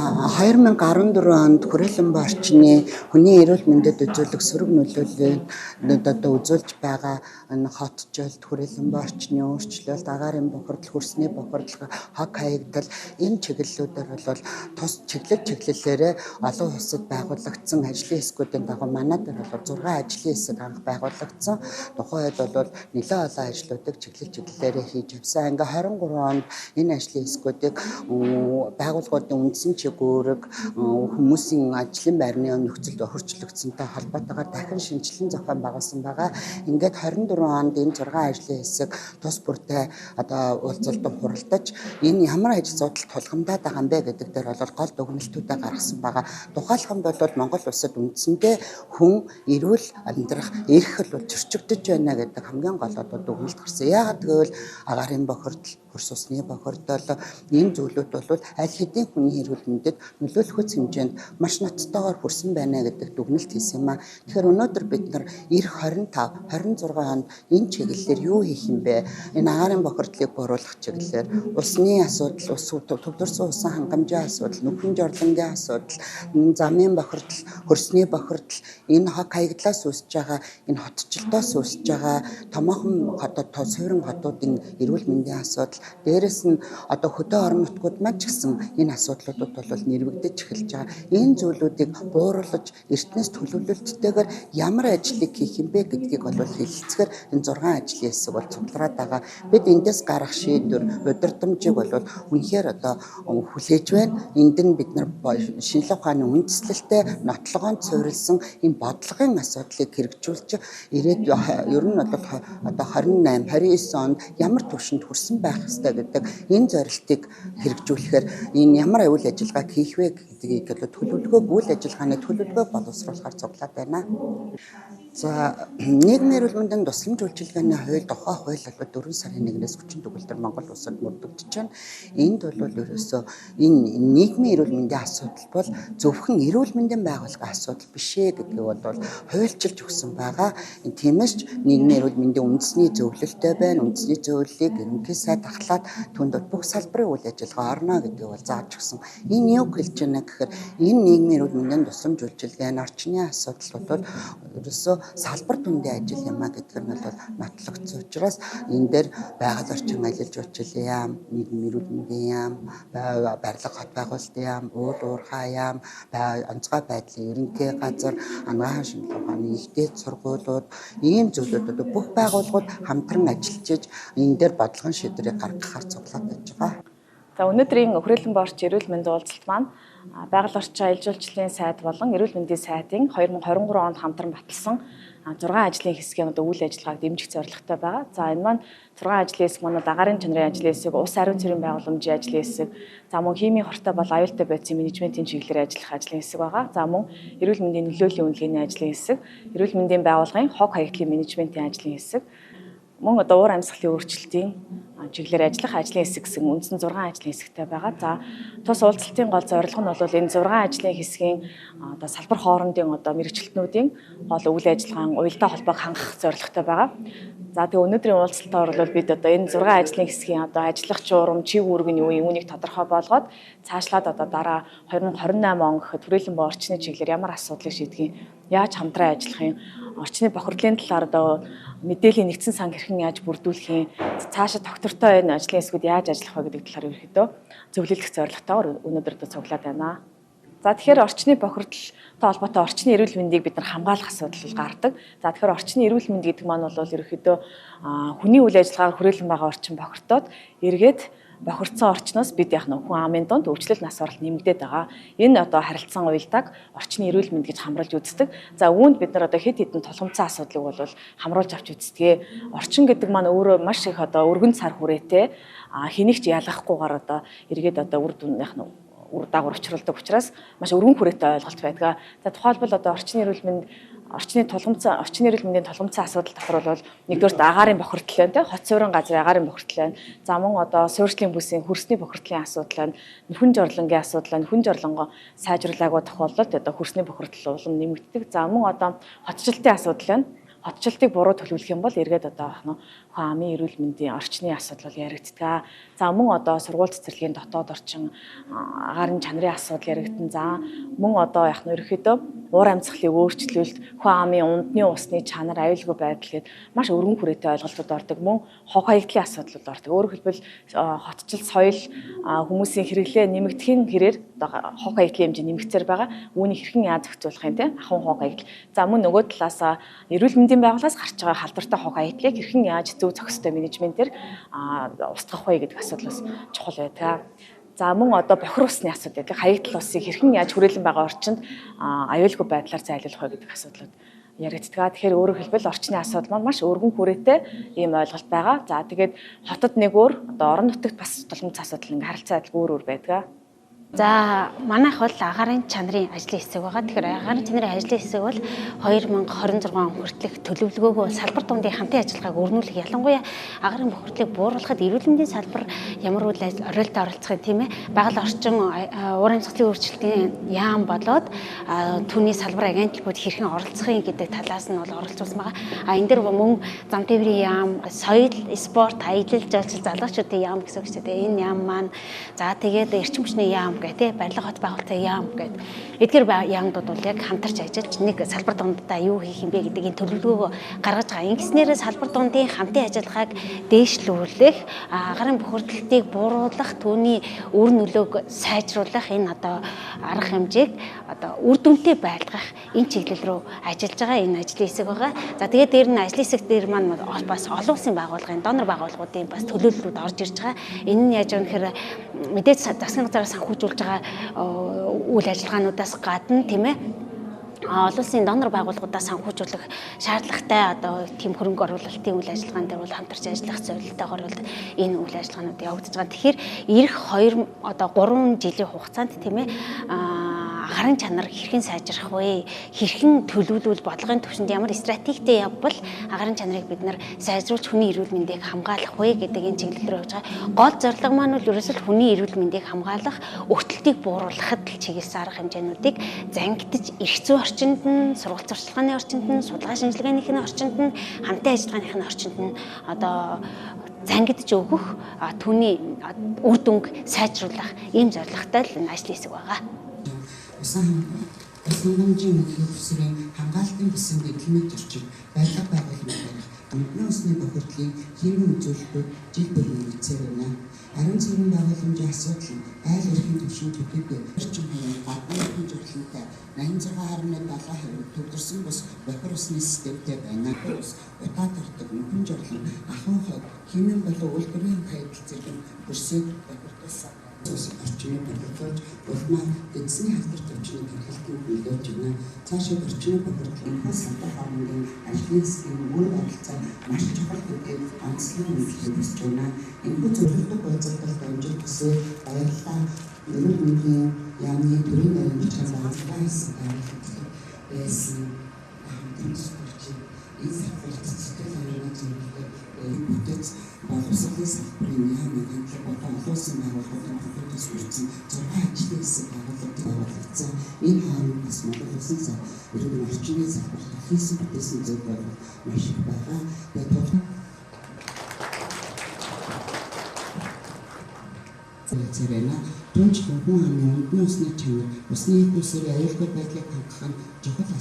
2014 онд хүрээлэн буй орчны хүний эрүүл мэндэд үзүүлэх сөрөг нөлөөллүүд одоо үзүүлж байгаа энэ хотжилт, хүрээлэн буй орчны өөрчлөлт, агаарын бохирдол, хөрсний бохирдол, хог хаягдал энэ чиглэлүүдээр бол тус чиглэлээрээ олон улсад байгуулагдсан ажлын хэсгүүдийн дагуу манай дээр бол 6 ажлын хэсэг анх байгуулагдсан. Тухайн үед бол нэлээд олон ажлуудыг чиглэлээрээ хийж явсан. Ингээ 23 онд энэ ажлын хэсгүүдийг байгууллагуудын үндсэн чиг үүрэг, хүмүүсийн ажлын байрны нөхцөлд хөрчлөгдсөнтэй холбоотойгоор дахин шинжилэн зохион байгуулсан байгаа. Ингээд 24 онд энэ 6 ажлын хэсэг тус бүртээ одоо уулзалтан хуралдаж энэ ямар ажил зүйдэл тулгамдаад байгаа юм бэ гэдэг дээр бол гол дүгнэлтүүдээ гаргасан байгаа. Тухайлх юм бол Монгол улсад үндсэндээ хүн эрүүл амьдрах эрх бол зөрчигдөж байна гэдэг хамгийн гол одоо дүгнэлт гарсан. Яагаад гэвэл агаарын бохирдол, хөрс усны бохирдол энэ зүйлүүд бол аль хэдийн хүний эрүүл мэндэд нөлөөлөх хэмжээнд маш ноцтойгоор хүрсэн байна гэдэг дүгнэлт хийсэн юм а. Тэгэхээр өнөөдөр бид нар эх 25, 26 онд энэ чиглэлээр юу хийх юм бэ? Энэ агаарын бохирдлыг бууруулах чиглэлээр усны асуудал, ус төвлөрсөн усан хангамжийн асуудал, нүхэн жорлонгийн асуудал, замын бохирдол, хөрсний бохирдол, энэ хог хаягдлаас үүсэж байгаа, энэ хотчлолтоос үүсэж байгаа томоохон одоо суурин хотуудын эрүүл мэндийн асуудал, дээрэс нь одоо хөдөө орон нутгууд маань ч гэсэн энэ асуудлуудад бол нэрвэгдэж эхэлж байгаа. Энэ зүйлүүдийг бууруулж эртнээс төлөвлөлттэйгээр ямар ажлыг хийх юм бэ гэдгийг бол хэлэлцэхээр энэ 6 ажлын хэсэг бол цуглараад байгаа. Бид эндээс гарах шийдвэр, удирдамжийг бол үнэхээр одоо хүлээж байна. Энд нь бид нар шинжлэх ухааны үндэслэлтэй нотлогоонд суурилсан энэ бодлогын асуудлыг хэрэгжүүлж ирээд ер нь бол одоо 28, 29 онд ямар түвшинд хүрсэн байх ёстой гэдэг энэ зорилтыг хэрэгжүүлэхээр энэ ямар үйл ажиллагааг хийх вэ гэдгийг бол төлөвлөгөөг, үйл ажиллагааны төлөвлөгөөг боловсруулахар цуглаад байна. За, нийгмийн эрүүл мэндийн тусламж үйлчилгээний хууль, тухайн хууль бол 4 сарын 1-ээс хүчин төгөлдөр Монгол улсад мөрдөгдөж байна. Энд бол ерөөсөө энэ нийгмийн эрүүл мэндийн асуудал бол зөвхөн эрүүл мэндийн байгууллагын асуудал биш ээ гэдгийг бол хуульчилж өгсөн байгаа. Тиймээс ч нийгмийн эрүүл мэндийн үндэсний зөвлөлттэй байна. Үндэсний зөвлөлийг ерөнхий сайд ахлаад түүнд бол бүх салбарын үйл ажиллагаа орно гэдгийг бол зааж өгсөн. Энэ юу хэлж байна гэхээр энэ нийгмийн эрүүл мэндийн тусламж үйлчилгээ нь орчны асуудал бол ерөөсөө салбар дүндээ ажил юм а гэдэг нь бол нотлогдсон учраас энэ дээр байгаль орчин аялал жуулчлалын яам, нийгмийн эрүүл мэндийн яам, барилга хот байгуулалтын яам, уул уурхай яам, онцгой байдлын ерөнхий газар, анагаахын шинжилгээ ухааны их дээд сургуулиуд, ийм зүйлүүд бүх байгууллагууд хамтран ажиллаж энэ дээр бодлогын шийдвэрийг гаргахаар цуглаад байж байгаа. За, өнөөдрийн хүрээлэн буй орчин эрүүл мэндийн уулзалт маань байгаль орчин аялал жуулчлалын сайд болон эрүүл мэндийн сайдын 2023 онд хамтран баталсан 6 ажлын хэсгийн одоо үйл ажиллагааг дэмжих зорилготой байгаа. За, энэ маань 6 ажлын хэсэг маань агаарын чанарын ажлын хэсэг, ус ариун цэврийн байгууламжийн ажлын хэсэг, за мөн химийн хортой бол аюултай бодисын менежментийн чиглэлээр ажиллах ажлын хэсэг байгаа. За, мөн эрүүл мэндийн нөлөөллийн үнэлгээний ажлын хэсэг, эрүүл мэндийн байгууллагын хог хаягдлын менежментийн ажлын хэсэг, мөн одоо уур амьсгалын өөрчлөлтийн чиглэлээр ажиллах ажлын хэсэг гэсэн үндсэн 6 ажлын хэсэгтэй байгаа. За, тус уулзалтын гол зорилго нь бол энэ 6 ажлын хэсгийн одоо салбар хоорондын одоо мэргэжилтнүүдийн гол үйл ажиллагаан уялдаа холбоог хангах зорилготой байгаа. За, тэгээ өнөөдрийн уулзалтаар бол бид одоо энэ 6 ажлын хэсгийн одоо ажиллах журам, чиг үүрэг нь юу юм, үүнийг тодорхой болгоод цаашлаад одоо дараа 2028 он гэхэд хүрээлэн буй орчны чиглэлээр ямар асуудлыг шийдэх юм, яаж хамтран ажиллах юм, орчны бохирдлын талаар одоо мэдээллийн нэгдсэн сан хэрхэн яаж бүрдүүлэх юм, цаашаа тогтвортой энэ ажлын хэсгүүд яаж ажиллах вэ гэдэг талаар ерөнхийдөө зөвлөлдөх зорилготойгоор өнөөдөр одоо цуглаад байна. За, тэгэхээр орчны бохирдолтой холбоотой орчны эрүүл мэндийг бид нар хамгаалах асуудал гардаг. За, тэгэхээр орчны эрүүл мэнд гэдэг маань бол ерөнхийдөө хүний үйл ажиллагаар хүрээлэн байгаа орчин бохирдоод эргээд бохирдсон орчноос бид яг нь хүн амын дунд өвчлөл нас баралт нэмэгдээд байгаа. Энэ одоо харилцан уялдааг орчны эрүүл мэнд гэж хамруулж үздэг. За, үүнд бид нар одоо хэд хэдэн тулгамдсан асуудлыг бол хамруулж авч үздэг. Орчин гэдэг маань өөрөө маш их одоо өргөн цар хүрээтэй, хэнийг ч ялгахгүйгээр одоо эргээд одоо үр дүнийх нь үр дагавар учруулдаг учраас маш өргөн хүрээтэй ойлголт байдаг. За, тухайлбал одоо орчны эрүүл мэнд, орчны тулгамдсан орчны эрүүл мэндийн тулгамдсан асуудал дотор бол нэгдүгээрт агаарын бохирдол байна, те, хот суурин газрын агаарын бохирдол байна. За, мөн одоо суурьшлийн бүсийн хөрсний бохирдлын асуудал байна. Нүхэн жорлонгийн асуудал байна. Нүхэн жорлонгоо сайжруулаагүй тохиолдолд одоо хөрсний бохирдол улам нэмэгддэг. За, мөн одоо хотчлтын асуудал байна. Хотчлтыг буруу төлөвлөх юм бол эргээд одоо хүн амын эрүүл мэндийн орчны асуудал бол яригддаг. За мөн одоо сургууль цэцэрлэгийн дотоод орчин агаарын чанарын асуудал яригдана. За мөн одоо яг нь ерөнхийдөө уур амьсгалыг өөрчлөлт, хүн амын ундны усны чанар, аюулгүй байдал гээд маш өргөн хүрээтэй ойлголтууд ордог. Мөн хог хаягдлын асуудлууд ордог. Өөрөөр хэлбэл хотчил соёл хүмүүсийн хэрэглээ нэмэгдэхийн хэрээр одоо хог хаягдлын хэмжээ нэмэгдсээр байгаа. Үүнийг хэрхэн яаж зохицуулах юм те ахуйн хог хаягдал. За мөн нөгөө талаас эрүүл мэндийн байгууллагаас гарч байгаа халдвартай хог хаягдлыг хэрхэн яаж зөв зохистой менежментээр устгах вэ гэдэг асуудал бас чухал байдаг. За мөн одоо бохир усны асуудал гэдэг хаягдал усыг хэрхэн яаж хүрээлэн байгаа орчинд аюулгүй байдлаар зайлуулах вэ гэдэг асуудлууд яригддаг. Тэгэхээр өөрөөр хэлбэл орчны асуудал маань маш өргөн хүрээтэй ийм ойлголт байгаа. За тэгээд хотод нэг өөр, одоо орон нутагт бас тулгымц асуудал ингээ харилцаа адил өөр өөр байдаг. За манайх бол агаарын чанарын ажлын хэсэг байгаа. Тэгэхээр агаарын чанарын ажлын хэсэг бол 2026 он хүртэлх төлөвлөгөөгөө салбар дундын хамтын ажиллагааг өрнүүлэх, ялангуяа агаарын бохирдлыг бууруулахад эрүүл мэндийн салбар ямар үйл оройлтод оролцох юм тийм байгаль орчин уур амьсгалын өөрчлөлтийн яам болоод түүний салбар агентлагууд хэрхэн оролцох юм гэдэг талаас нь бол оролцуулсан байгаа. А энэ дэр мөн зам тээврийн яам, соёл, спорт, аялал жуулчлал, залуучуудын яам гэсэн үг шүү дээ. Энэ яам маань за тэгээд эрчим хүчний яам гэх тий барилга хот байгуулалтын яам гэдэг эдгээр яамдууд бол яг хамтарч ажиллаж нэг салбар дундаа юу хийх юм бэ гэдэг энэ төлөвлөгөөгөө гаргаж байгаа. Ингэснээрээ салбар дундын хамтын ажиллагааг дээшлүүлэх, агарын бохирдлтыг бууруулах, түүний үр нөлөөг сайжруулах энэ одоо арга хэмжээг одоо үр дүнтэй байлгах энэ чиглэл рүү ажиллаж байгаа энэ ажлын хэсэг байгаа. За тэгээд дээр нь ажлын хэсэг дээр маань бас олон улсын байгууллагын донор байгууллагуудын бас төлөөллүүд орж ирж байгаа. Энэ нь яаж юм гэхээр мэдээж засгийн газраас санхүүжүүлж байгаа үйл ажиллагаануудаас гадна тийм олон улсын донор байгууллагуудаас санхүүжүүлэх шаардлагатай одоо тийм хөрөнгө оруулалтын үйл ажиллагаан дээр бол хамтарч ажиллах зорилтойгоор бол энэ үйл ажиллагаанууд явагдаж байгаа. Тэгэхээр ирэх 2 одоо 3 жилийн хугацаанд тийм агарын чанар хэрхэн сайжрах вэ? Хэрхэн төлөвлөвөл бодлогын түвшинд ямар стратегтэй явбал агарын чанарыг бид нар сайжруулж хүний эрүүл мэндийг хамгаалах вэ гэдэг энэ чиглэл рүү явж байгаа. Гол зорилго маань бол ерөөсөө хүний эрүүл мэндийг хамгаалах, өгтлөлтийг бууруулахад л чиглэсэн арга хэмжээнүүдийг зангидаж эрх зүйн орчинд нь, сургалт сурчлагын орчинд нь, судалгаа шинжилгээнийх нь орчинд нь, хамтын ажиллагааных нь орчинд нь одоо зангидж өгөх, түүний үр дүнг сайжруулах ийм зорилготой л энэ ажлын хэсэг байгаа. Усан хангамжийн үнэлгээ төсвийн хамгаалтын бүсийн дэглэмийг зөрчил, барилга байгууламж барих, нүдний усны бохирдлын химийн үзүүлэлтүүд жил бүр нэмэгдсээр байна. Ариун цэврийн байгууламжийн асуудал нь айл эрхийн түвшин төдийгүй орчин хувийн гадны эрхийн зурлантай 86.7% төвлөрсөн бус бохир усны системтэй байна. Ус утаа төрдөг, нүхэн жорлон, ахуйн хог, химийн болон үйлдвэрийн хаягдал зэрэг нь хөрсийг бохирдуулсан. Ус орчныг бохирдуулж, улмаар эзний халдвар төвчний төрөлтөнд нөлөөлж байна. Цаашид орчны бохирдол энэхүү салбар хоорондын ажлын хэсгийн үр оролцоо маш чухал гэдгийг онцлог үнэлэхийг хүсэж байна. Энэхүү зөвлөлтөд уулзалтад дамжуулт хүсье. Баярлалаа. Эрүүл мэндийн яамны төрийн нарийн бичгийн байгууллагын хэсэг байсан хамтран тусгаж энэ салбарт сэтгэл оюуны зөвлөлтөд бүтэц боловсролын салбарын яам агентлаг болон олон улсын байгууллагуудын холбоотойс бүрдсэн 6 ажлын хэсэг байгуулагдсан. Энэ хооронд бас Монгол улсын эрүүл орчны салбарт хийсэн бүтээсэн зүйл бол маш их байгаа. Тэгээд тул байна. Түүнчлэн хүн амын үндний усны чанар, усны эд усээр аюулгүй байдлыг хангах нь чухал